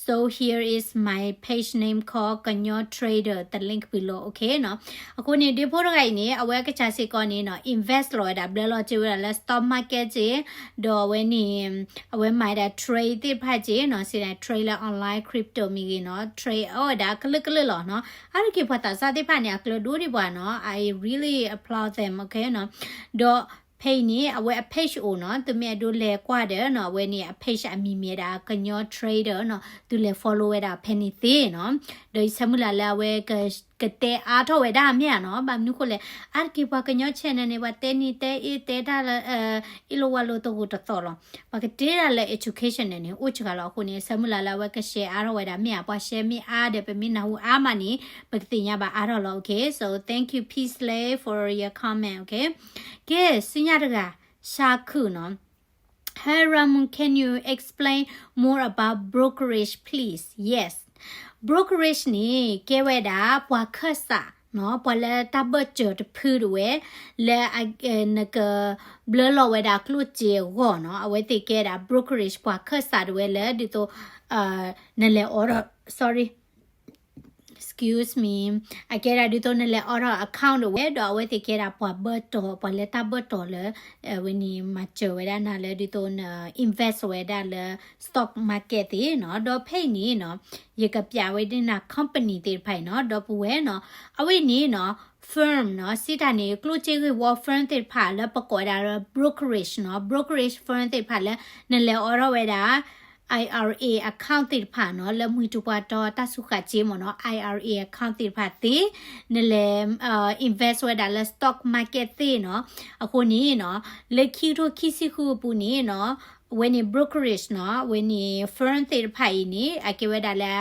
So here is my page name called ကညီ Trader, the link below, okay နီၤ. အဃိန့ၣ် ဒ့ဖိတဂၤအံၤန့ၣ် အဝဲကစၢ်စ့ၢ်ကီးန့ၣ်နီၤ invest လီၤဝဲဒၣ် ဘျၢလီၤစ့ဝဲဒၣ်လၢ stock market စ့, ဒီးအဝဲန့ၣ် အဝဲမၤဒၣ် trade သ့ၣ်တဖၣ်စ့နီၤ, စ့န့ၣ် trade လၢ online crypto မ့ၢ်ဂ့ၤနီၤ, trade အီၣ်ဝဲဒၣ်ကလုာ်ကလုာ်လီၤနီၤ. အါတက့ၢ်ပှၤသးစၢ်သ့ၣ်တဖၣ်န့ၣ် အကျၢၤဒိၣ်ဒံးပှၤနီၤ, I really applaud them, okay နီၤ. ဒီး ဖဲအံၤန့ၣ် အဝဲအ page အိၣ်နီၤ, သုမ့ၢ်အဲၣ်ဒိးလဲၤကွၢ်ဒီးနီၤ, အဝဲန့ၣ်အ page အမံၤမ့ၢ်ဒၣ် ကညီ Trader နီၤ, သုလဲၤ follow ဝဲဒၣ်ဖဲန့ၣ်သ့နီၤ. ဒီးယဆၢမုၢ်လၢ်လၢအဝဲက ကတဲအါထီၣ်ဝဲဒၣ်မ့ၢ်ဧါနီၤ, ဘၣ်မနုၤဃိလဲၣ်, အါတက့ၢ်ပှၤကညီ channel န့ၣ် ပှၤတဲနံၤတဲအ့ၣ်တဲတၢ်လၢ အ့ၣ်လိာ်ဝါလိာ်တဂိာ်တသီၣ်လီၤ. ပှၤကတဲဒၣ်လၢ education န့ၣ်န့ၣ် အိၣ်စှၤလီၤအဃိန့ၣ် ဆၢမုၢ်လၢ်လၢအဝဲက share အါထီၣ်ဝဲဒၣ်မ့ၢ်ဧါ, ပှၤ share မ့ၢ်အါဒီး ပမ့ၢ်နၢ်ဟူအါမးန့ၣ် ပကသ့ၣ်ညါဘၣ်အါထီၣ်လီၤ, okay. So thank you Peace Lay for your comment, okay. ကဲ ဆူညါတဂၤ ရှါခုၣ်နီၤ. Hi Ramu, can you explain more about brokerage, please? Yes. Brokerage န့ၣ် ကဲဝဲဒၣ် ပှၤခၢၣ်စးနီၤ, ပှၤလၢတၢ်ဘၢၣ်စၢၤတဖုတဝဲ လၢအ နကဘျၢလီၤဝဲဒၣ်ကျိၣ်စ့အဂီၢ်နီၤ, အဝဲသ့ၣ်ကဲဒၣ် brokerage ပှၤခၢၣ်စးတဝဲလၢ ဒ်သိး နလဲၤအိးထီၣ် sorry excuse me, အကဲဒၣ်ဒ်သိးနလဲၤအိးထီၣ် account ဝဲ ဒီးအဝဲသ့ၣ်ကဲဒၣ်ပှၤဘၢတီၢ် ပှၤလၢတၢ်ဘၢတီၢ်လၢ အဝဲန့ၣ်မၤစၢၤဝဲဒၣ်နၤလၢဒ်သိးန invest ဝဲဒၣ်လၢ stock market သ့ၣ်နီၤ. ဒီးဖဲအံၤန့ၣ်နီၤ ယကပျးဝဲဒၣ်နၤ company သ့ၣ်တဖၣ်အံၤနီၤ ဒီပုၢ်ဝဲၢ်နီၤ အဝဲန့ၣ်နီၤ firm နီၤ စံးတၢ်န့ၣ် ကျိၣ်စ့ဂ့ၢ်ဝီ firm သ့ၣ်တဖၣ်လၢပကိးဝဲဒၣ်လၢ brokerage နီၤ brokerage firm သ့ၣ်တဖၣ်လၢ နလဲၤအိးထီၣ်ဝဲဒၣ် I R A account သ့ၣ်တဖၣ်နီၤ လၢမှံၤတပှၤတီတၢ်စူၤဃာ်စ့မ့ၢ်နီၤ I R A account သ့ၣ်တဖၣ်သ့ နလဲၤ invest ဝဲဒၣ်လၢ stock market သ့ၣ်နီၤ. အဃိန့ၣ်နီၤ လၢခံကထိခံဆံဃုအပူၤန့ၣ်နီၤ အဝဲန့ၣ် brokerage နီၤ အဝဲန့ၣ် firm သ့ၣ်တဖၣ်အံၤန့ၣ် အကဲဝဲဒၣ်လၢ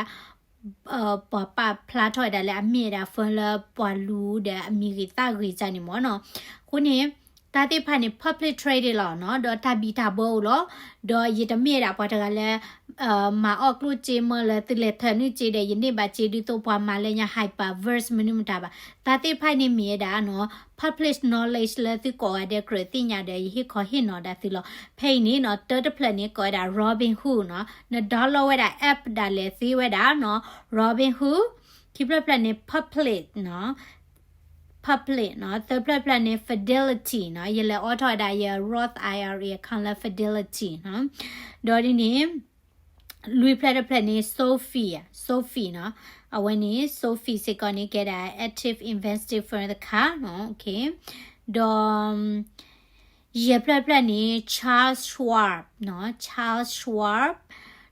ပှၤပာ်ဖျါထီၣ်ဝဲဒၣ်လၢအမ့ၢ်ဝဲဒၣ် firm လၢပှၤလူၤဒီးအမံၤဂ့ၤသၣ်ဂ့ၤတၢ်န့ၣ်မ့ၢ်နီၤ. အဃိန့ၣ် တၢ်သ့ၣ်တဖၣ်န့ၣ် public traded လီၤနီၤ ဒီးတၢ်ဘံၣ်တၢ်ဘၢအိၣ်လီၤ. ဒီးယတမ့ၢ်ဝဲဒၣ်ပှၤတဂၤလၢ မၤအီၣ်ကျိၣ်စ့မ့ၢ်လၢသုလဲၤထၢနုာ်စ့ဒီး ယန့ၢ်ဘၣ်စ့ဒ်သိးပှၤမၤလၢညါ hyper verse မနုၤမတၤဘၣ်. တၢ်သ့ၣ်တဖၣ်န့ၣ်မ့ၢ်ဝဲဒၣ်နီၤ public knowledge လၢသုကိးဂၤဒဲးကြၢးသ့ၣ်ညါဒီး ယဟ့ၣ်ခီဟ့ၣ်နီၤဒၣ်သုလီၤ. ဖဲအံၤန့ၣ်နီၤ တၢတဖျၢၣ်န့ၣ် ကိးဝဲဒၣ် Robinhood နီၤ န download ဝဲဒၣ် app ဒၣ်လဲာ်သ့ဝဲဒၣ်နီၤ Robinhood. ခံဖျၢၣ်ဖျၢၣ်န့ၣ် Public နီၤ Public နီၤ သၢဖျၢၣ်ဖျၢၣ်န့ၣ် Fidelity နီၤ ယလဲၤအိးထီၣ်ဝဲဒၣ်ယ Roth I R A account လၢ Fidelity နီၤ ဒီးဒ်န့ၣ် လွံၢ်ဖျၢၣ်တဖျၢၣ်န့ၣ် Sophie, Sophie နီၤ အဝဲန့ၣ် Sophie စ့ၢ်ကီးန့ၣ် ကဲဒၣ် active investing firm တခါနီၤ ဒီး ယဲၢ်ဖျၢၣ်ဖျၢၣ်န့ၣ် Charles Schwab နီၤ Charles Schwab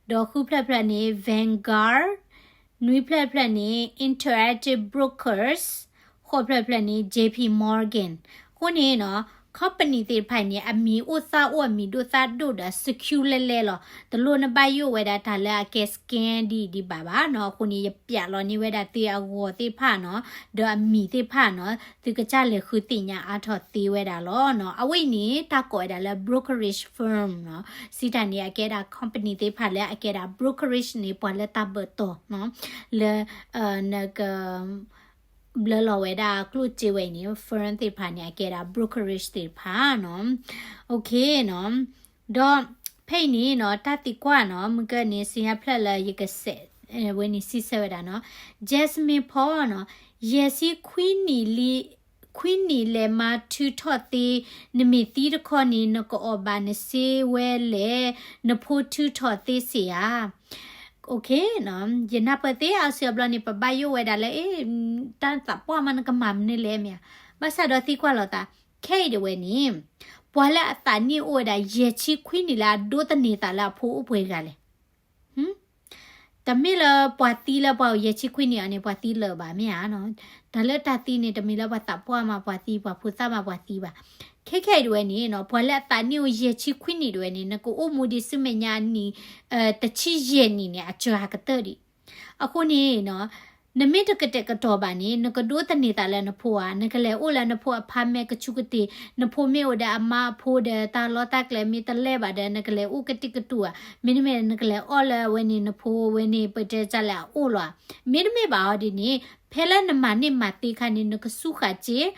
ဒီးဃုဖျၢၣ်ဖျၢၣ်န့ၣ် Vanguard နွံဖျၢၣ်ဖျၢၣ်န့ၣ် Interactive Brokers ဃိးဖျၢၣ်ဖျၢၣ်န့ၣ် J P Morgan. အဃိန့ၣ်နီၤ company သ့ၣ်တဖၣ်န့ၣ် အမံၤအိၣ်သၣ်အိၣ် အမံၤဒိၣ်သၣ်ဒိၣ်ဒီး secure လဲလဲလီၤ. တလိၣ်နဘၣ်ယိၣ်ဝဲဒၣ်တၢ်လၢအကဲ scam ဒ်အံၤဒံးဘၣ်ဘၣ်နီၤ. အဃိန့ၣ် ယပျးလီၤန့ၢ်ဝဲဒၣ်သုအဂီၤသ့ၣ်တဖၣ်နီၤ ဒီးအမံၤသ့ၣ်တဖၣ်နီၤ သုကစၢ်လဲၤဃုသ့ၣ်ညါအါထီၣ်သ့ဝဲဒၣ်လီၤနီၤ. အဝဲအံၤန့ၣ် တၢ်ကိးဝဲဒၣ်လၢ brokerage firm နီၤ စံးတၢ်န့ၣ် အကဲဒၣ် company သ့ၣ်တဖၣ်လၢအကဲဒၣ် brokerage န့ၣ် ပှၤလၢတၢ်ဘၢတီၢ်နီၤ လၢ နက ဘျၢလီၤဝဲဒၣ်ကျိၣ်စ့ဝဲအံၤန့ၣ် firm သ့ၣ်တဖၣ်န့ၣ် အကဲဒၣ် brokerage သ့ၣ်တဖၣ်နီၤ. Okay နီၤ ဒီးဖဲအံၤန့ၣ်နီၤ တၢ်သံကွၢ်နီၤ မုၢ်ကၢန့ၣ် စံညါဖျၢၣ်လၢယကစဲး ဝဲန့ၣ်စံးဆၢဝဲဒၣ်နီၤ Jasmine Paul နီၤ ယဲၢ်ဆံခွံနံၣ်လံ ခွံနံၣ်လဲၤမၤထုးထီၣ်သ့ နမ့ၢ်သံတခီန့ၣ် နကအီၣ်ဘၣ်နစ့ဝဲလဲၣ် နဖိထုးထီၣ်သ့စ့ၢ်ဧါ. Okay နီၤ ယနၢ်ပၢၢ်သ့အါစုအဘျီန့ၣ် ပဘၣ်ယိၣ်ဝဲဒၣ်လၢ အ့ တၢ်သးပှၢ်မးနကမၤမနုၤလဲၣ်မ့ၢ်ဧါ. ဘၣ်ဆၣ်ဒီးသံကွၢ်လိာ်သး ခဲအံၤဒၣ်ဝဲန့ၣ် ပှၤလၢအသးနံၣ်အိၣ်ဝဲဒၣ်ယဲၢ်ဆံခွံနံၣ်လၢအဒိးသန့ၤသးလၢအဖိအိၣ်ပှဲၤဂၤလဲၣ် တမ့ၢ်လၢပှၤသံလၢပှၤအိၣ်ယဲၢ်ဆံခွံနံၣ်အီၤန့ၣ် ပှၤသံလၢာ်ဘၣ်မ့ၢ်ဧါနီၤ. တၢ်လၢတၢ်သံန့ၣ် တမ့ၢ်လၢပှၤသးပှၢ်မးပှၤသံ ပှၤဖိသၣ်မးပှၤသံဘၣ်. ခဲခဲအံၤဒၣ်ဝဲန့ၣ်နီၤ ပှၤလၢအသးနံၣ်အိၣ်ယဲၢ်ဆံခွံနံၣ်ဒၣ်ဝဲန့ၣ် နကအိၣ်မူဒံးဆူမဲာ်ညါနံၣ် တဆံယဲၢ်နံၣ်န့ၣ် အစှၤကတၢၢ်ဒံး. အဃိန့ၣ်နီၤ နမ့ၢ်တကတဲာ်ကတီၤဘၣ်န့ၣ် နကဒိးသန့ၤသးလၢနဖိဧါ, နကလဲၤအိၣ်လၢနဖိ apartment ကဆူးကတ့ၢ်, နဖိမ့ၢ်အိၣ်ဒီးအမါအဖိဒီး တၢ်လီၢ်တၢ်ကျဲမ့ၢ်တလဲၢ်ဘၣ်ဒီး နကလဲၤအိၣ်ကတံာ်ကတူာ်ဧါ, မ့တမ့ၢ် နကလဲၤအီၣ်လၢအဝဲန့ၣ် နဖိဝဲန့ၣ် ပတဲတၢ်လၢအအိၣ်လီၤဧါ. မ့တမ့ၢ်ဘၣ်အီၤဒ်န့ၣ် ဖဲလၢနမၤန့ၢ်မၤသ့အခါန့ၣ် နကစူးဃာ်စ့, ဒီး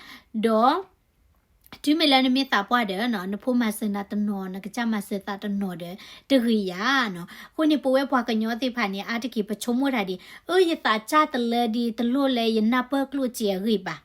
တုၤမ့ၢ်လၢနမ့ၢ်သးပှၢ်ဒီးနီၤ နဖိမၤစၢၤနၤတနီၤ နကစၢ်မၤစၢၤသးတနီၤဒီး တဂ့ၤယၤနီၤ. အဃိန့ၣ် ပဝဲပှၤကညီသ့ၣ်တဖၣ်န့ၣ် အါတက့ၢ်ပဆိကမိၣ်တၢ်ဒ် အၢ ယသးစၢ်တလၢဒ် တလိၣ်လၢယနၢ်ပၢၢ်ကျိၣ်စ့အဂ့ၢ်ဘၣ်.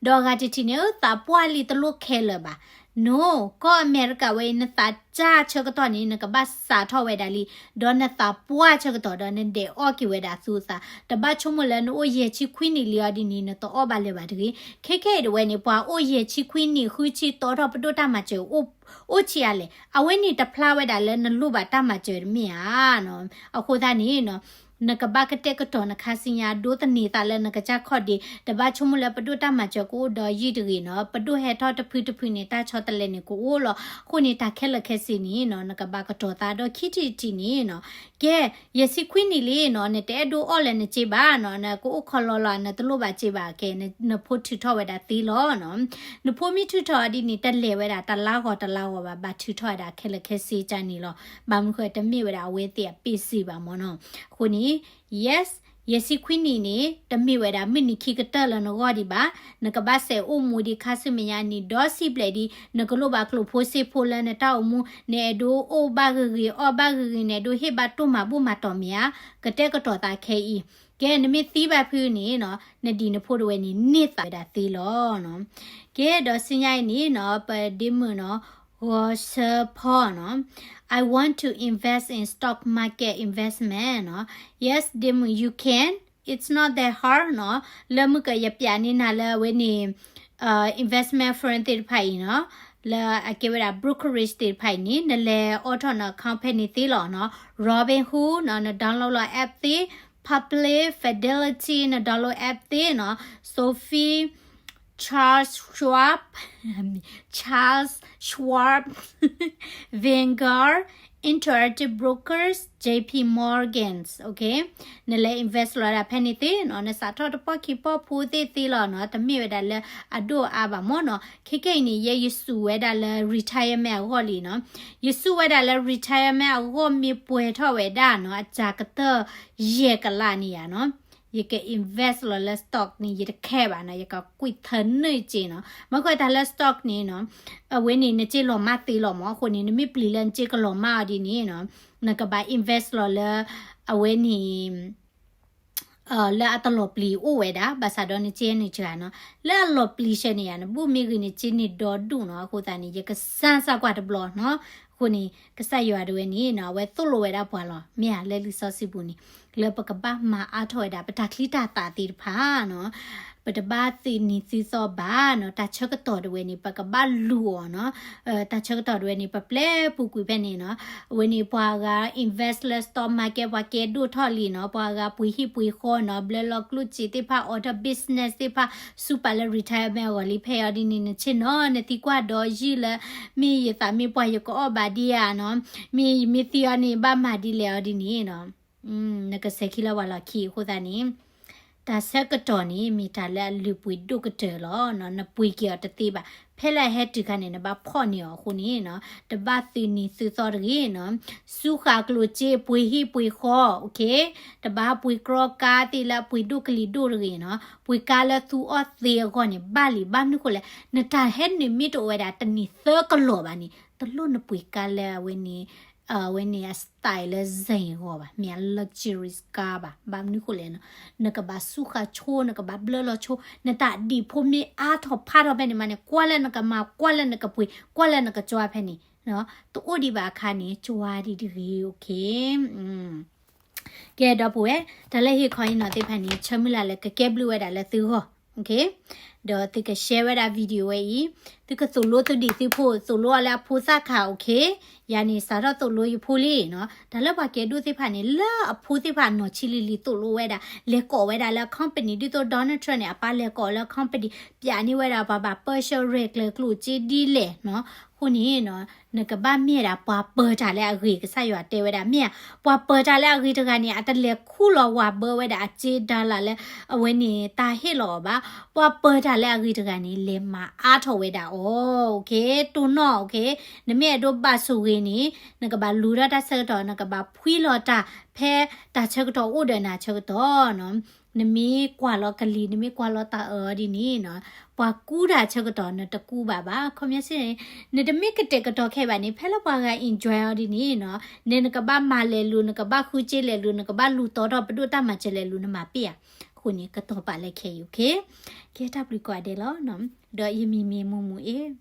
ဒီးအဂၤတထံၣ်န့ၣ် အၢ သးပှၢ်လံတလိၣ်ခဲလၢာ်ဘၣ်. No, ကီၢ်အမဲရကၤဝဲအံၤ နသးစၢ်ဆၢကတီၢ်န့ၣ် နကဘၣ်စးထီၣ်ဝဲဒၣ်လံ, ဒီးနသးပှၢ်ဆၢကတီၢ်ဒီး နဒဲးအီၣ်က့ၤဝဲဒၣ်သူၣ်သး, တဘၣ်ဆိကမိၣ်လၢနအိၣ်ယဲၢ်ဆံခွံနံၣ်လံအီၤဒ်န့ၣ် နတအီၣ်ဘၣ်လၢၤဘၣ်တဂ့ၤ. ခဲခဲအံၤဒၣ်ဝဲန့ၣ် ပှၤအိၣ်ယဲၢ်ဆံခွံနံၣ် ဃုဆံတီထီၣ်ပဒိၣ်တၢ်မၤစၢၤ အိၣ်ဆံးအါလဲၣ်. အဝဲန့ၣ်တဖျါဝဲဒၣ်လၢနလိၣ်ဘၣ်တၢ်မၤစၢၤတမ့ၢ်ဧါနီၤ. အဃိသတးန့ၣ်နီၤ နကဘၣ်ကတဲာ်ကတီၤနခါဆူညါ ဒိးသန့ၤသးလၢနကစၢ်ခီၣ်ဒ့, တဘၣ်ဆိကမိၣ်လၢပဒိၣ်တၢ်မၤစၢၤကအိၣ်ဒီးယံာ်တဂ့ၤနီၤ, ပဒိၣ်ဟဲထီၣ်တဖုတဖုန့ၣ် တၢ်ဆီတလဲန့ၣ်ကအိၣ်လီၤ. အဃိန့ၣ် တၢ်ခဲလၢာ်ခဲဆ့န့ၣ်နီၤ နကဘၣ်ကတီၤသးဒီး ခံထံၣ်တထံၣ်န့ၣ်နီၤ, ကဲ ယဲၢ်ဆံခွံနံၣ်လံနီၤ နတအဲၣ်ဒိးအီၣ်လၢနစ့ဘၣ်နီၤ, နကအိၣ်ခီလီလီၤ နတလိၣ်ဘၣ်စ့ဘၣ်, ကဲ နဖိထုးထီၣ်ဝဲဒၣ်သ့လီၤနီၤ. နဖိမ့ၢ်ထုးထီၣ်အီၤဒ်န့ၣ် တလဲၤဝဲဒၣ်တလါဂီၤတလါဂီၤဘၣ်, ဘၣ်ထုးထီၣ်ဝဲဒၣ်ခဲလၢာ်ခဲဆ့ကန့ၣ်လီၤ. ဘၣ်မနုၤဃိ တမ့ၢ်ဝဲဒၣ်အဝဲသ့ၣ်အပ့ၢ်စ့ၢ်ဘၣ်မ့ၢ်နီၤ. အဃိန့ၣ် yes, ယဲၢ်ဆံခွံနံၣ်န့ၣ် တမ့ၢ်ဝဲဒၣ်မုၢ်နံၤခံကတၢၢ်လၢနဂီၢ်ဒံးဘၣ်. နကဘၣ်စဲးအိၣ်မူဒံးခါဆူမဲာ်ညါနံၣ်ဒီစံးဘျဲၣ်ဒံး နကလိၣ်ဘၣ်ကျိၣ်ဖိစ့ဖိလၢနတၢ်အိၣ်မူ, နအဲၣ်ဒိးအိၣ်ဘၣ်ဂ့ၤဂ့ၤ အီၣ်ဘၣ်ဂ့ၤဂ့ၤ, နအဲၣ်ဒိးဟ့ၣ်ဘၣ်တိၢ်မၤဘူၣ်မၤတီၢ်မ့ၢ်ဧါ. ကတဲာ်ကတီၤသးခဲအံၤ ကဲ နမ့ၢ်သံဘၣ်ဖုန့ၣ်နီၤ နဒံၣ်နဖိတဝဲန့ၣ် န့ၢ်သးဝဲဒၣ်သ့လီၤနီၤ. ကဲ ဒီးဆူညါအံၤန့ၣ်နီၤ ပဒ့မုၣ်နီၤ ဂီၤဆၢဖီနီၤ I want to invest in stock market investment နီၤ. Yes ဒ့မုၣ် you can, it's not that hard နီၤ. လၢမုၢ်ကယပျးန့ၢ်နၤလၢအဝဲန့ၣ် investment firm သ့ၣ်တဖၣ်အံၤနီၤ လၢအကဲဝဲဒၣ် brokerage သ့ၣ်တဖၣ်အံၤန့ၣ် နလဲၤအိးထီၣ်န account ဖဲန့ၣ်သ့လီၤနီၤ. Robinhood နီၤ န download လီၤ app သ့, Paylocity, Fidelity န download app သ့နီၤ, Sophie, Charles Schwab, Charles Schwab, Vanguard, Interactive Brokers, J P Morgans, okay. နလဲၤ invest လီၤဒၣ်ဖဲန့ၣ်သ့နီၤ, နစးထီၣ်တပီၢ်ခံပီၢ်ဖိသ့ၣ်သ့လီၤနီၤ, တမ့ၢ်ဝဲဒၣ်လၢအဒိၣ်အါဘၣ်မ့ၢ်နီၤ. ခဲကနံၣ်အံၤန့ၣ် ယဲယစူးဝဲဒၣ်လၢ retirement အဂီၢ်လံနီၤ. ယစူးဝဲဒၣ်လၢ retirement အဂီၢ်မ့ၢ်ပှဲၤထီၣ်ဝဲဒၣ်နီၤ, အစှၤကတၢၢ်ယဲၢ်ကလးန့ၣ်ယါနီၤ, ယက invest လီၤလၢ stock န့ၣ် ယတ care ဘၣ်နီၤ, ယကကွံာ်ထၢနုာ်စ့နီၤ. မ့ၢ်ဃိတၢ်လၢ stock န့ၣ်နီၤ, အဝဲန့ၣ် နစ့လီၤမၢ်သ့လီၤမ့ၢ်, အဃိန့ၣ် နမ့ၢ်ပျံၤလၢနစ့ကလီၤမၢ်အီၤဒ်န့ၣ်နီၤ, နကဘၣ် invest လီၤလၢ အဝဲန့ၣ် လၢအတလီၤပျံၤအိၣ်ဝဲဒၣ်, ဘၣ်ဆၣ်ဒီးနစ့နုာ်စှၤနီၤ, လၢအလီၤပျံၤဆဲန့ၣ်ယါန့ၣ် ဘူၣ်မ့ၢ်ဂ့ၤန့ၣ် စ့န့ၣ်ဒီဒူၣ်နီၤ. အဃိသတးန့ၣ် ယကစၢ်စၢ်ကွၢ်တဘျီနီၤ. အဃိန့ၣ် ကစၢ်ယွၤတဝဲန့ၣ်နီၤ, အဝဲသိၣ်လိဝဲဒၣ်ပှၤလီၤ, မ့ၢ်ဧါ, လၢလံာ်စီဆှံပူၤန့ၣ် လၢပကဘၣ်မၤအါထီၣ်ဝဲဒၣ် ပတၢ်ချံတၢ်သၣ်သ့ၣ်တဖၣ်နီၤ. ပတဘၣ်သုးနံၤသုးသီဘၣ်နီၤ, တၢ်ဆၢကတီၢ်တဝဲန့ၣ် ပကဘၣ်လူၤအီၤနီၤ. တၢ်ဆၢကတီၢ်တဝဲန့ၣ် ပပျဲပူၤကွံာ်ဖဲန့ၣ်နီၤ. အဝဲန့ၣ် ပှၤဂၤ invest လၢ stock market ပှၤကဲဒိၣ်ထီၣ်လံနီၤ, ပှၤဂၤပှ့ၤဟံၣ်ပှ့ၤဃီနီၤ, ဘျၢလီၤကျိၣ်စ့သ့ၣ်တဖၣ် အီၤထီၣ် business သ့ၣ်တဖၣ် ဆူပာ်လၢ retirement အဂီၢ်လံ. ဖဲအံၤဒ်န့ၣ် နဆ့ၣ်နီၤ နသံကွၢ်ဒီးယုၢ်လၢ မ့ၢ်ယသးမ့ၢ်ပှၢ်ယကအီၣ်ဘၣ်ဒံးဧါနီၤ, မ့ၢ်ယမ့ၢ်သံအီၤန့ၣ် ဘၣ်မၤဒ်လဲၣ်အီၤဒ်န့ၣ်နီၤ. နကစဲးခံလၢပှၤလီၢ်ခံ အဃိသတးန့ၣ် တၢ်ဆၢကတီၢ်န့ၣ် မ့ၢ်တၢ်လၢအလုၢ်ပှ့ၤဒိၣ်ကတၢၢ်လီၤ. နပှ့ၤက့ၤအီၤတသ့ဘၣ်. ဖဲလၢအဟဲတုၤခါန့ၣ် နဘၣ်ဖီၣ်န့ၢ်အီၤအဃိန့ၣ်နီၤ, တဘၣ်သုးနံၤသုးသီတဂ့ၤနီၤ. ဆူဃာ်ကျိၣ်စ့ ပှ့ၤဟံၣ်ပှ့ၤဃီ, okay, တဘၣ်ပှ့ၤကြီကါသ့ၣ်လၢအပှ့ၤဒိၣ်ကလံၤဒိၣ်တဂ့ၤနီၤ. ပှ့ၤကါလၢသူအီၣ်သ့အဂီၢ်န့ၣ် ဘၣ်လံ. ဘၣ်မနုၤဃိလဲၣ်, နတၢ်ဟဲနုာ်မ့ၢ်တအိၣ်ဝဲဒၣ်တနံၤသၢကလီၢ်ဘၣ်န့ၣ် တလိၣ်နပှ့ၤကါလၢအဝဲန့ၣ် အဝဲန့ၣ်အ style လၢ Zen အဂီၢ်ဘၣ်, မ့ၢ်အ luxury car ဘၣ်. ဘၣ်မနုၤဃိလဲၣ်နီၤ, နကဘၣ်ဆူဃာ်ဆိ, နကဘၣ်ဘျၢလီၤဆိ, နတၢ်ဒံၣ်ဖိမ့ၢ်အါထီၣ်ဖးထီၣ်ဖဲန့ၣ်မးန့ၣ်, ကွၢ်လၢနကမၤ, ကွၢ်လၢနကပှ့ၤ, ကွၢ်လၢနကကွၢ်ဖဲန့ၣ်, တအိၣ်ဒံးဘၣ်အခါန့ၣ် ကွၢ်ဒံးတဂ့ၤ, okay. ကဲ ဒီပုၢ်ဝဲၢ်, တၢ်လၢဟ့ၣ်ခီအံၤနီၤသ့ၣ်တဖၣ်န့ၣ် ဆၢမုၢ်လၢ်လၢကကဲဘျုးဝဲဒၣ်လၢသုဂီၢ်, okay. ဒီးသုက share ဝဲဒၣ် video ဝဲအံၤ, သုကသိၣ်လိသုဒံၣ်သုဖိ, သိၣ်လိအီၤလၢအဖိသၣ်ခါ, okay. ယၤန့ၣ် စးထီၣ်သိၣ်လိယဖိလံနီၤ. တၢ်လၢပှၤကဲဒိၣ်သ့ၣ်တဖၣ်န့ၣ် လၢအဖိသ့ၣ်တဖၣ်နီၢ်ဆံးလံၤလံၤသိၣ်လိဝဲဒၣ်, လဲၤကိးဝဲဒၣ်လၢ company ဒ်သိး Donald Trump န့ၣ် အပၢ်လဲၤကိးလၢ company ပျးန့ၢ်ဝဲဒၣ်ပှၤဘၣ်ပၢဆှၢရဲၣ်ကျဲၤကျိၣ်စ့ဒ်လဲၣ်နီၤ. အဃိန့ၣ်နီၤ နကဘၣ်မ့ၢ်ဒၣ်ပှၤပၢၤတၢ်လၢအဂ့ၤ, ကစၢ်ယွၤတဲဝဲဒၣ်မ့ၢ်ဧါ, ပှၤပၢၤတၢ်လၢအဂ့ၤတဂၤန့ၣ် အတလဲၤခူၣ်လီၤဝၤဘၢဝဲဒၣ်အစ့ဒါလၢ်လၢအဝဲန့ၣ်တၢ်ဟ့ၣ်လီၤအီၤဘၣ်. ပှၤပၢၤတၢ်လၢအဂ့ၤတဂၤန့ၣ် လဲၤမၤအါထီၣ်ဝဲဒၣ်အီၤ, okay, တိၢ်နီၣ်, okay. နမ့ၢ်အဲၣ်ဒိးဘၣ်ဆိၣ်ဂ့ၤန့ၣ် နကဘၣ်လူၤထီၣ်တၢ်ဆၢကတီၢ်, နကဘၣ်ဖှံလီၤတၢ် ဖဲတၢ်ဆၢကတီၢ်အိၣ်ဒီးနၤဆၢကတီၢ်နီၤ. နမ့ၢ်ကွၢ်လီၤကလံၤ, နမ့ၢ်ကွၢ်လီၤတၢ်အၢၣ်အီၤဒ်န့ၣ်နီၤ, ပှၤကူတၢ်ဆၢကတီၢ်နတကူဘၣ်ဘၣ်. ခီပညီစ့ၢ်န့ၣ် နတမ့ၢ်ကတဲာ်ကတီၤခဲဘၣ်န့ၣ် ဖဲလၢပှၤဂၤ enjoy အီၤဒ်န့ၣ်နီၤ, နနကဘၣ်မၤလဲၤလူၤ, နကဘၣ်ဃုစ့လဲၤလူၤ, နကဘၣ်လူၤတီထီၣ်ပဒိၣ်တၢ်မၤစၢၤလဲၤလူၤ, နမၤပ့ၢ်ဧါ. အဃိန့ၣ် ကတီၤပာ်လၢခဲအံၤ, okay. ကဲ တၢ်ဘျုးကိးဂၤဒဲးလီၤ. ဒီးယမံၤမ့ၢ်မူမူအ့ၣ်,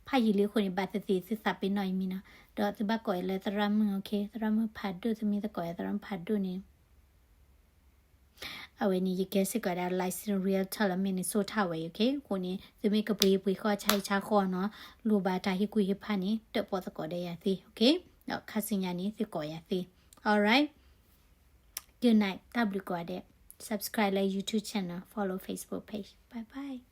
ဖးယံာ်လံအဃိန့ၣ် ဘၣ်သ့ၣ်သ့ၣ်သုသးပ့ၤနီၣ်ယမံၤနီၤ. ဒီးသုဘၣ်ကိးယၤလၢသရၣ်မုၣ်, okay, သရၣ်မုၣ်ဖးဒိၣ်, သုမ့ၢ်သကိးယၤသရၣ်မုၣ်ဖးဒိၣ်န့ၣ် အဝဲန့ၣ် ယကဲစ့ၢ်ကီးဒၣ် licensed realtor လၢ Minnesota ဝဲအံၤ, okay. အဃိန့ၣ် သုမ့ၢ်ကပှ့ၤပှ့ၤဃီဆါဟံၣ်ဆါဃီနီၤ, လိၣ်ဘၣ်တၢ်ဟ့ၣ်ကူၣ်ဟ့ၣ်ဖးန့ၣ် တၢၣ်ပီၣ်သကိးဒီးယၤသ့, okay. ဒီးခါဆူညါန့ၣ် သုကိးယၤသ့. Alright. Good night. တၢ်ဘျုးကိးဂၤဒဲး. Subscribe လၢ YouTube channel, follow Facebook page. Bye bye.